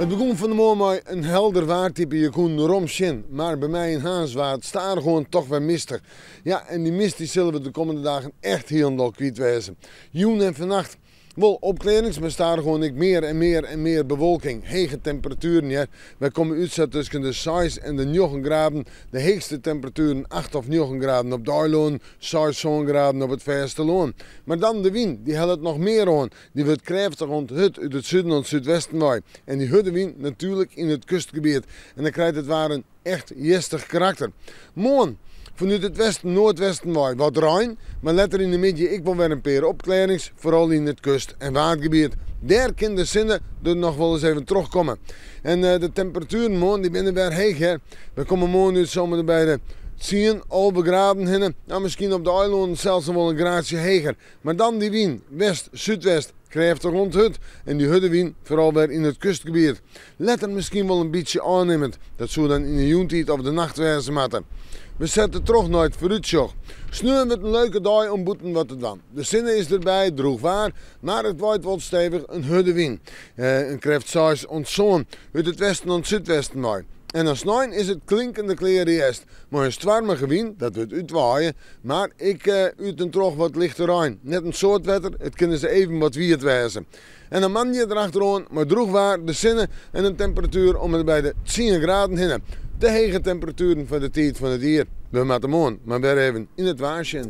It begûn fan 'e moarn mei in helder waartype, je koenen rom sjen, mar by my yn Harns waard stadichoan toch wer mistich. Ja, en dy mist dy sille we de kommende dagen echt hielendal kwyt wêze. Jûn en fannacht wol opklearrings, mar stadichoan ek mear en mear en mear bewolking. Hege temperatueren, hear. Wy komme út sa tusken de 6 en de 9 graden. De heechste temperatueren 8 of 9 graden op de eilannen, 6, 7 graden op it fêstelân. Mar dan de wyn, dy hellet noch mear oan. Dy wurdt krêftich oant hurd út it suden oant súdwesten wei. En dy hurde wyn natuerlik yn it kustgebiet. En dan krijt it waar in echt hjerstich karakter. Moarn, fanút it westen, noardwesten wei wat rein, mar letter yn de middei ek wol wer in pear opklearrings, foaral yn it kust en waadgebiet. Dêr kin de sinne der noch wolris even trochkomme. En de temperatueren moarn dy binne wer heech hear. Wy komme moarn út sa om en by de 10, 11 graden hinne. Nou, miskien op de eilannen sels noch wol in graadsje heger. Mar dan dy wyn, west, súdwest, krêftich oant hurd. En dy hurde wyn foaral wer yn it kustgebiet. Letter miskien wol in bytsje ôfnimmend. Dat soe dan yn de jûntiid of de nacht wêze moatte. We sette troch nei it foarútsjoch. Sneon wurdt in leuke dei om bûten wat te dwaan. De sinne is derby, droech waar, mar it waait wol stevich in hurde wyn. In krêft 6 oant 7 út it westen oant súdwesten wei. En dan snein is it klinkende kleare hjerst mei in stoarmige wyn, dat wurdt útwaaie, mar ek út en troch wat lichte rein. Net in soad wetter, it kin dus even wat wiet wêze. En dan moandei derachteroan mei droech waar, de sinne en in temperatuer om en by de 10 graden hinne. Te hege temperatueren foar de tiid fan it jier. We moatte moarn mar wer even yn it waar sjen.